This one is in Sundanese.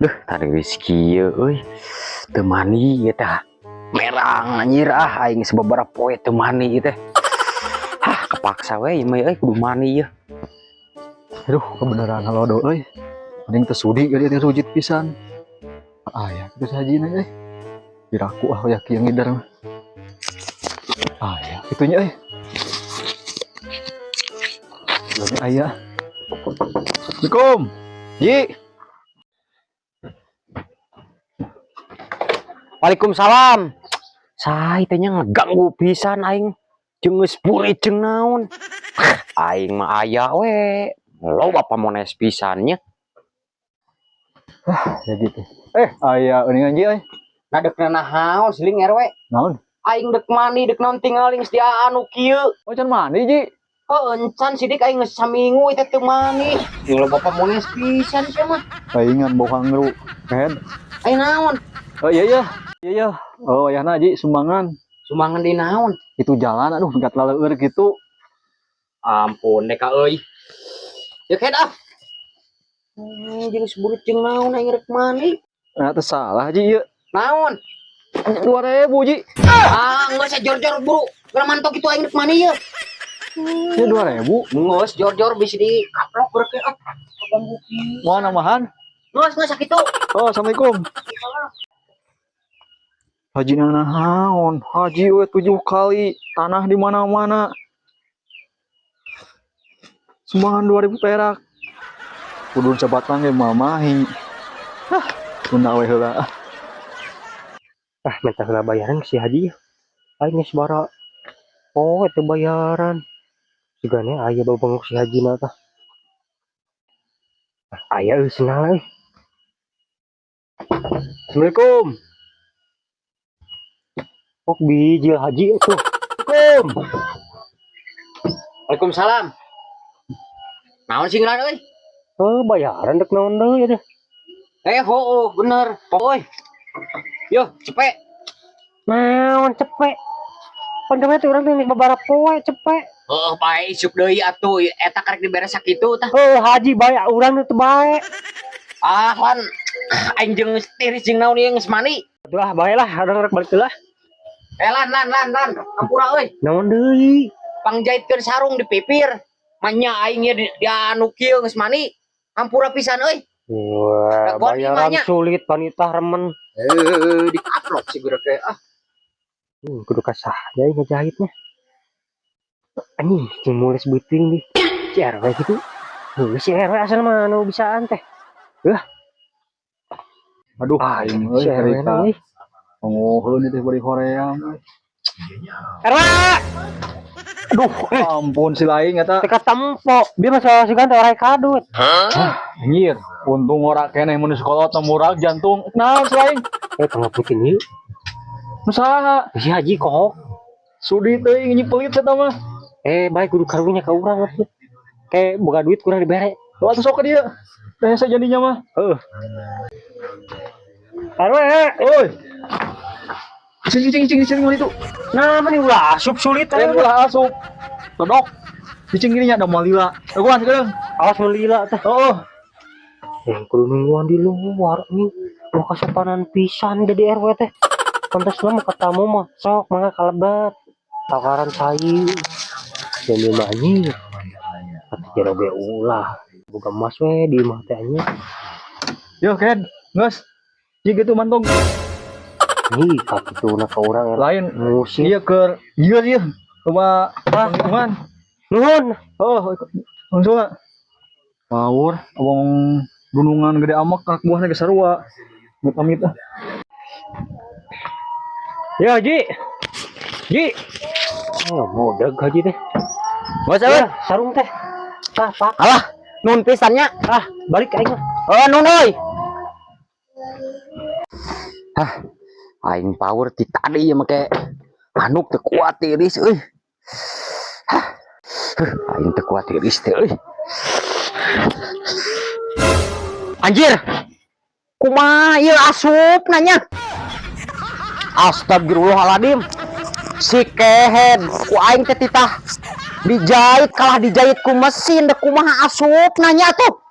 Duh, tadi geus kieu euy. Teu mandi ieu teh. Merang anjir ah, aing sababaraha poe teu mandi ieu teh. Hah, kepaksa we ieu mah euy, kudu mandi ieu. Aduh, kebenaran halodo euy. Mending teu sudi geuning teh rujit pisan. Aya kitu si hajina euy. Piraku ah ya kieu ngider mah. Aya kitu nya euy. Lagi aya. Assalamualaikum. Ji. Waalaikumsalam. Saha teh nya ngeganggu pisan aing. Jeung geus burit jeung naon. Aing mah aya we. Loba pamones pisan nya. Ya gitu. Aya geuningan, Ji euy. Nah, dek naon siling RW? Naon? Aing dek mandi, dek naon, tingali geus anu kieu. Oh, can mandi, Ji. Heuh, encan, sidik, aing geus saminggu teh teu mandi. Loba pamones pisan sia mah. Paingan bau hangru. Head. Aing naon? Oh, iya iya. Iya iya. Oh, ayahna, Ji, sumbangan. Sumbangan di naon? Itu jalan, aduh, gat laleur gitu. Ampun dek euy. Ya ked ah. Jeung seburit jeung naon aing rek mandi. Nah, teu salah, Ji, ieu. Naon? 2000, Ji. Ah, geus jor-jor buru. Geura mantok itu, aing rek mandi ye. Ieu 2000. Geus jor-jor, bisa dikaplok berke ah. Ganggu kieu. Mau nambahan? Geus, geus sakitu. Oh, assalamualaikum. Haji naon? Haji we 7 kali, tanah di mana-mana. Sumbangan 2000 perak. Kudu sabatang ge mamahi. Hah, tunda we heula ah. Ah, minta heula bayaran ke si haji ya. Aing geus bara. Oh, itu bayaran. Sigana aya bau bengok si haji mah tah. Ah, aya euy sendal euy. Assalamualaikum. Oh, bijil haji itu. Assalamualaikum. Waalaikumsalam. Naon sih ngaran euy? Oh, bayaran dek naon deui ya deh. Eh, oh, bener. Oi. Yo, cepet. Naon cepet? Pan kemarin teh urang teh babara poe cepet. Oh, bae isuk deui atuh, eta karek diberes sakitu tah. Oh, haji bae, urang teh bae. Ah, lan aing jeung tiris jeung naon ieu, geus mandi. Atuh ah, bae lah, urang rek balik heula. Eh, lan lan lan lan, ampura euy. Naon deui? Pangjaitkeun sarung di pipir. Manya aing ye di anu kieu geus mandi. Ampura pisan euy. Wah, Dagoan bayaran imahnya. Sulit panitah remen. Eh, dikaplok sih gue kayak ah. Kudu kasah deui ngejahitnya. Anjing, jeung mules beuteung di si RW gitu. Heuh, si RW asal mah anu bisaan teh. Aduh, Ah, aing euy si RW harita. Na euy. Ngoheun teh bari hoream euy. RW! Aduh, ampun si laing eta. Teka tempo. Dia mah sugan teh orai kadut. Anjir, untung ora keneh mun sekolah teh murag jantung. Naon si laing? Eh, tengah putih ieu. Nu saha? Si haji kohok. Sudi teuing nyipelit eta mah. Eh, baik kudu karunya ka urang atuh. Kayak boga duit kurang dibere. Lu atuh sok ka dieu. Teh saya jadinya mah. Heeh. RW. Oi. Cing cing cing cing itu. Nah, mana ulah asup sulit Eh, eh. ulah asup. Todok. Cicing gini nya da moal lila. Dagoan sekarang. Awas mun lila teh. Oh, oh. Eh, kudu nungguan di luar nih. Wah, kasopanan pisan jadi RW teh. Pantes mah ketemu mah sok mangga kalebet. Takaran cai. Jadi mah anjing. Atuh jero ge ulah. Boga emas we di imah teh anjing. Yo, Ken. Geus. Ji gitu mantong. Nih, kakitu na ka urang ya. Lain Musik. iya keur iya iya. Coba pangtungan. Nuhun. Oh, langsung lah. Power, abang gunungan gede amak karak buahnya geus sarua. Amit amit ah. Ya, Ji. Ji. Oh, modeg haji teh. Geus Ya, euy. Sarung teh. Tah, Pak. Alah, nun pisan nya. Ah, balik aing mah. Oh, nun euy. Hah, aing power ti tadi ya make handuk teu kuat tiris euy. Hah. Huh, aing teu kuat tiris teh euy. Anjir. Kumaha ieu asup nanya? Astagfirullahaladzim. Si kehed ku aing teh titah dijahit kalah dijahit ku mesin deh, kumaha asup nanya tuh.